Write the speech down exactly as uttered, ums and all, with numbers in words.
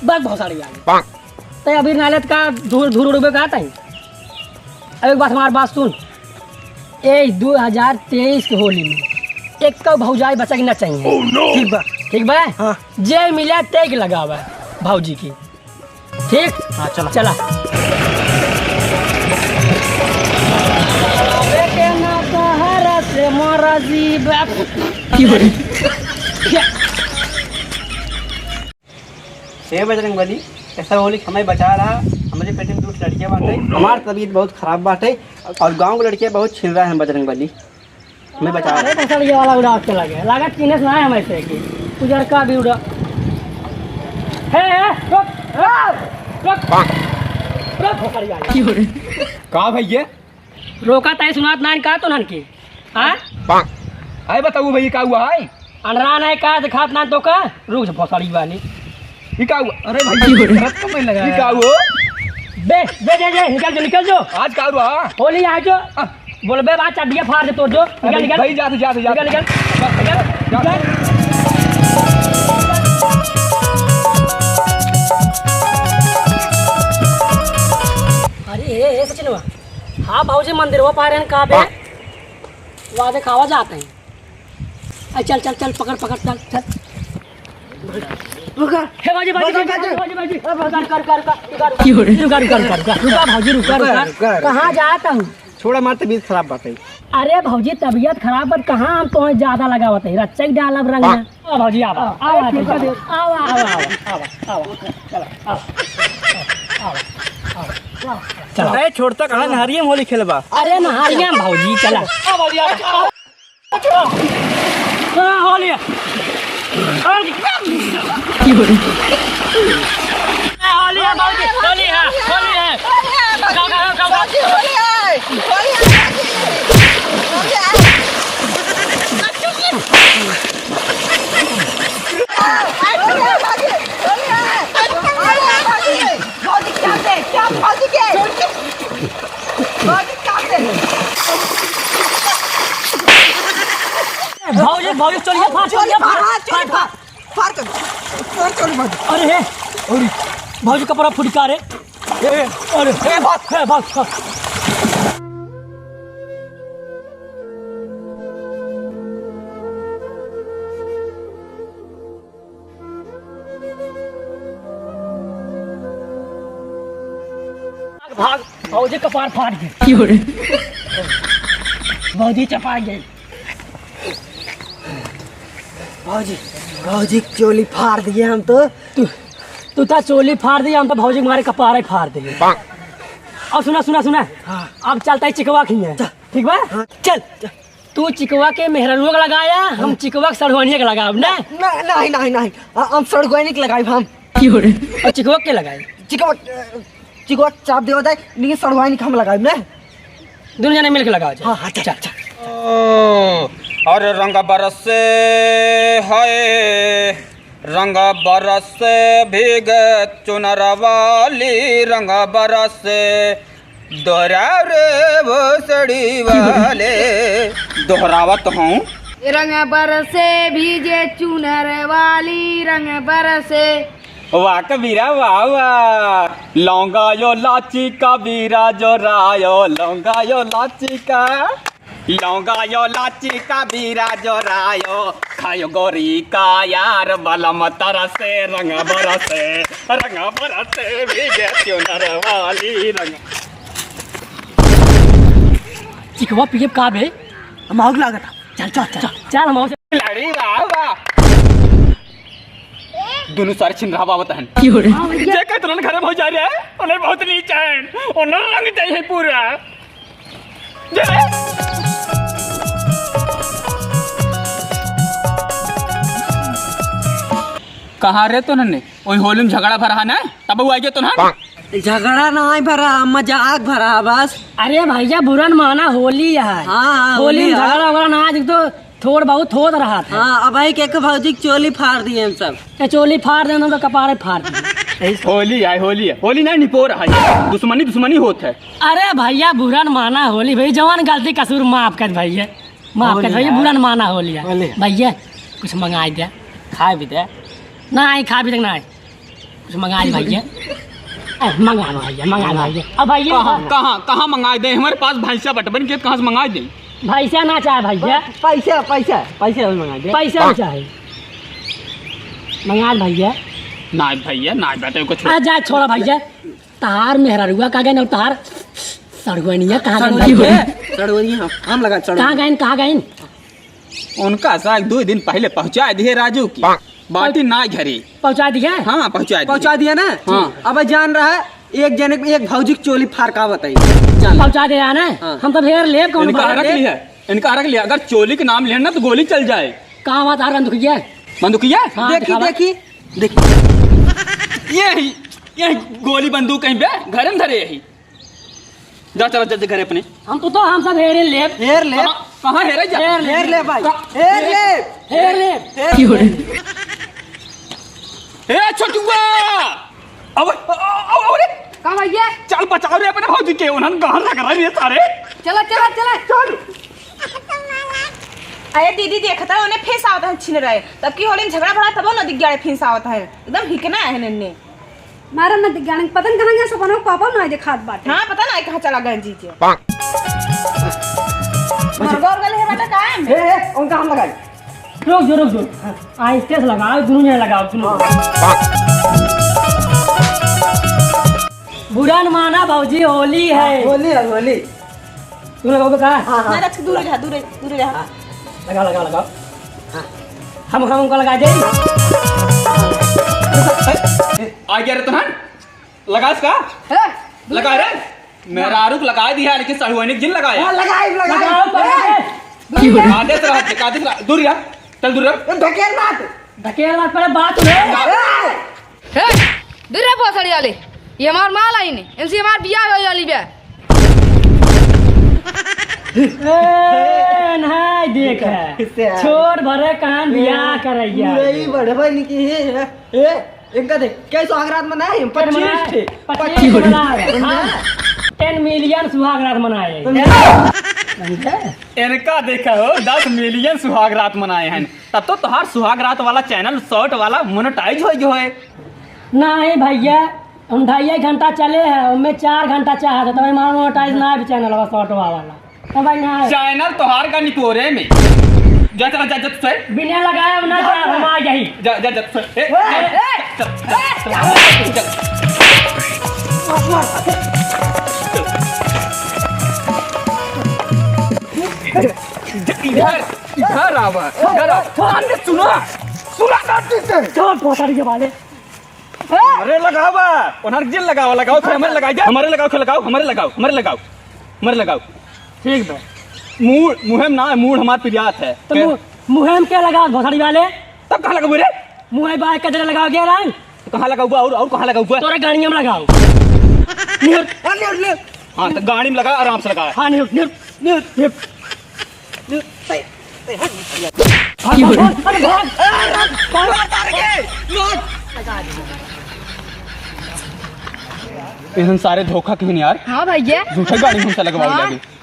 बक भोसड़ी वाली। तै अभी नालत का धूर, धूर उड़बे का तई? अब एक बात, हमार बात सुन। ए, दो हजार तेईस के होली में एक भौजाई बचा के ना चाहिए। ठीक बा, ठीक बा? हाँ। जे मिला ते के लगावा भौजी की। ठीक? हाँ, चला। चला। बेटे ना सहारा से मरा जी बाप। की हो रही? हे बजरंग बली, ऐसा होली समय बचा रहा, हमरे पेट में दो लड़कियां बाटे। हमार तबीयत बहुत खराब बाटे और गांव के लड़कियां बहुत छिन रहा है बजरंग बली, हमें बचा रहा। अरे भोसड़िया वाला उड़ाव के लगे, लागत चिन्हस ना है हमें से कि उजर का भी उड़ा। हे, हे, रुक, रुक, रुक, रुक भोसड़िया वाला। का भैया? रोका तय सुनात नान का तो नन की? हाँ? आए बताऊ भैया का हुआ है? अनरा नहीं का दिखात नान तो का? रुक जा भोसड़ी वाली। ई का हुआ? अरे भैया, रक्त में लगा ई है। का हुआ? बे, बे, बे, बे, निकल जो, निकल जो। आज का हुआ? होली आ जो। हाँ। बोल बे, बात चड्डिया फाड़ दे तोर जो। निकल, अरे निकल। भाई, जा, जा, जा, जा। निकल, निकल। जा, निकल। जा। अरे, ए, ए, सचिनवा। हाँ भौजी, मंदिरवा पार हैं का बे? वादे खावा जाते हैं। अरे चल, चल, चल, पकड़, पकड़, चल, चल। रुका। हे भौजी, भौजी, भौजी, भौजी, भौजी, भौजी। अरे भौजी, कर, कर, कर, रुका, रुका, रुका, रुका, रुका, रुका, भौजी, रुका, रुका, रुका। रुका, रुका। कहाँ जात हूँ? छोड़ा, हमार तबीयत खराब बाटे। अरे भौजी, तबीयत खराब बाटे, कहाँ हम तोहे ज्यादा लगावत है? रच्चा ही डालब रंग में। आ भौजी, आवा, आवा, आवा, आवा, आवा, आवा, आवा, आवा, आवा, आवा, आवा, आवा, आवा, आवा, आवा, आवा, आवा, आवा। चला। अरे छोड़ता कहाँ, नहरिया में होली खेलबा। अरे नहरिया में भौजी, चला। आ भौजी, आ, आ। हाँ, होली है। होली है, भौजी, होली है, होली है। गाओ, गाओ, गाओ, गाओ। भौजी, होली है। होली है, भौजी। होली है। भौजी, क्या दे? क्या भौजी के? भौजी, क्या दे? भौजी, भौजी, चोलिया फाड़, चोलिया फाड़, हाँ, चोली फाड़, फाड़। फाड़, फाड़ चोली, फाड़ चोली, भौजी। अरे हे, अरे, भौजी कपड़ा फूट का रे? ए, अरे, ए, भाग। हे, भाग, भाग। भाग, भाग, भौजी कपार फाट गए। की हो रे? भौजी चपा गए। भौजी, भौजी चोली फाड़ दिए हम तो। तू, तू ता चोली फाड़ दिए, हम तो भौजी मारे कपारे फाड़ दिए। अब सुना, सुना, सुना। हाँ। अब चलता है चिकवा खिए। चल। ठीक बा? हाँ। चल। चल। तू चिकवा के मेहरनुआ के लगाया, हम चिकवा के सड़ुआनिया के लगाब, ना? ना, नहीं, नहीं, नहीं। आ, हम सड़ुआनी के लगाइब हम। की हो रे? और चिकवा के लगाई? चिकवा, चिकवा चाप देवा जाए, लेकिन सड़ुआनी के हम लगाइब, ना? दोनों जने मिलके लगाओ जाए। हाँ, हाँ, चल, चल, चल। चल। ओ, अरे रंग बरसे है, रंग बरसे भीगे चुनर वाली, रंग बरसे दोहराव रे भोसड़ी वाले। दोहरावत हूँ। रंग बरसे भीगे चुनर वाली, रंग बरसे। वाह कबीरा, वाह, वाह। लौंगा यो लाची कबीरा जो रायो, लौंगा यो लाची का। लौंगा यो लाची कबीरा जो रायो, खायो गोरी का यार बलम तरसे, रंग बरसे, रंग बरसे भीगे चुनर वाली रंग। चिकवा पिए का बे? हम आग लागत। चल, चल, चल, चल, हम आग से लड़ी रहा बा। दोनों सारे छिन रहा बाबत हन। की हो रे? हाँ, भैया। जे के तुरंत घरे भौजाई रहे, उन्हें बहुत नीचा है, उन्हें रंग चाहिए पूरा। कहाँ रे तोहने? ओई होली में झगड़ा भरा है ना? तब वो आइगे तोहन? झगड़ा ना भरा, मजाक भरा बस। अरे भैया, बुरा न माना, होली है। हाँ, हाँ, होली होली में है। झगड़ा वगड़ा ना, आज तो थोड़ बहुत होत रहा था। हाँ, अब आई के, के भौजी के चोली फाड़ दिए हम सब। ए, चोली फाड़ दे, हम तो कपारे फाड़ दे। होली आए, होली है, होली नहीं, निपोर है, दुश्मनी, दुश्मनी होत है। अरे भइया, बुरा न माना, होली भाई, जवान गलती कसूर माफ कर भइया, माफ कर भइया, बुरा न माना, होली है। होली है। भइया, कुछ मंगाइ दे, खाए भी दे। नाहीं, खाए भी दे, नाहीं। कुछ मंगाइ दे भइया। ए, मंगाइ दे भइया, मंगाइ दे भइया। अब भइया कहाँ, कहाँ, कहाँ मंगाइ दे? हमरे पास भैंसा बटबन के, कहाँ से मंगाइ दे? भैंसा ना चाहे भइया। प-, पैसा, पैसा, पैसा भी मंगाइ दे। पैसा भी चाहे। मंगाइ दे भइया। नाहीं भइया, नाहीं बेटे, कुछ। अरे जा, छोड़ा भइया। तहार मेहररुआ कहाँ गइन और तहार सड़ुआनिया कहाँ गइन? सड़ुआनिया, हम, हम लगा सड़ुआनिया। कहाँ गइन, कहाँ गइन? उनका साग दुइ दिन पहिले पहुँचाइ दिहे राजू की। बाटी ना घरे। पहुँचाइ दिहे? हाँ, पहुँचाइ दिहे। पहुँचाइ दिहे ना? हाँ। अब जान रहा है, एक जने के एक भौजी के चोली फारकावत है। चल। पहुँचाइ दिहे ना? हाँ। हम तो हेर लेब कौन इनका बात। रख लिया, इनका रख लिया। अगर चोली के नाम लिहे ना तो गोली चल जाए। कहाँ बात आ रहा बंदूकिया? बंदूकिया? हाँ, देखी, दिखावा। देखी, देखी। ये ही, ये ही गोली बंदूक कहीं बे, घरे में धरे यही। जा, चला, जा, जा, घरे अपने। हम तो, तो हम सब हेरे लेब। हेर ले। कहाँ, कहाँ हेरे जा? हेर ले। हेर ले भाई। का-, हेर ले। हेर ले। हेर ले। ए, छोटुआ! अब, अब, अब, अरे! का भइया? चल, बचाओ रे अपने भौजी के, उन्हन गहर लग रहा है ये सारे। चला, चला, चला। चल। अरे दीदी, देखत है, उन्हें फेंस आवत है छिन रहे। तब की होली में झगड़ा भरा, तबो न दिख गया, फेंस आवत है। एकदम हिकना है नन्ने। मारा न दिख गया, पता न कहाँ गया, सपना पापा ना दिखात बाटे। हाँ, पता ना कहाँ चला गए जीजे। मर गौर गले है बेटा, काहे में? ए, ए, उनका हम लगाई। रुक जो, रुक जो। आहिस्ते से लगाओ, दुनू जने लगाओ, दुनू। बुरा न माना भौजी, होली है। होली है, होली। तू लगाओ का? हाँ, हाँ। ना, रख, दूर रहा, दूर, दूर रहा। हाँ, लगा, लगा, लगा। हाँ। हम, हम उनका लगा दे। आ गया रे तुहान? लगा इसका? है? लगा रे। मेहरारू को लगा दिया, लेकिन सड़ुआनी के जिन लगाया। हाँ, लगाई, लगाई। लगाओ, ए! लगाओ। आदेश रहा, आदेश रहा, दूर रहा। चल दूर रहा। ए, ढकेल मत। ढकेल मत, पहले बात सुन। ए! हे, दूर रे भोसड़ी वाले, ये हमार माल आई ने, इनसे हमार बियाह होए वाली बे। ए, नहीं देख, इससे आ। छोट भरे कान बियाह करैया। नहीं बढ़बे नहीं की है, ए, इनका देख, कई सुहाग रात मनाए हम? पच्चीस ठे। पच्चीस ठे मनाए। हाँ, ten million सुहाग रात मनाए। इनका देखा हो, दस million सुहाग रात मनाए हैं। तब तो तोहार सुहाग रात वाला channel short वाला monetize होइ गयो है। नाहीं भइया, हम ढाई घंटा चले हैं, उनमें चार घंटा चाहत है, तब हमारा monetize ना है channel वाला short वाला। तब भाई ना है। Channel तोहार का निपोरे में। जा, चला, जा, जा, तू सही। बिना लगाए ना जा, हम आ जाई। जा, जा, जा, तू सही। ए, ए, ए, चल, चल, चल, चल। इधर, इधर आवा, इधर आ। अरे सुना, सुना शांति से। चल, भोसड़ी के वाले। हमरे लगावा, उन्हर जिन लगावा, लगाओ, फिर हमरे लगाई जा। हमरे लगाओ, फिर लगाओ, हमरे लगाओ, हमरे लगाओ, हमरे लगाओ। ठीक बा। मूड़, मुहेम ना, मूड़ हमार पिरियात है। तो फिर? मु-, मुहेम के लगाओ, भोसड़ी वाले? तब कहाँ लगाबू रे? मुँह बाय कदर लगाओ गया रांग। तो कहाँ लगाबू और, और कहाँ लगाबू? तोरे गाड़िया में लगाओ। निहुर। हाँ, निहुर, निहुर। हाँ, तो गाड़ी में लगा, आराम से लगा। हाँ, निहुर, निहुर, निहुर, निहुर। निहुर, ते, ते, हट। भाग, भाग, भाग, भाग। इन्हन सारे धोखा किहिन यार। हाँ भइया। झूठे गाड़ी में हमसे लगवावे हाँ। लगे।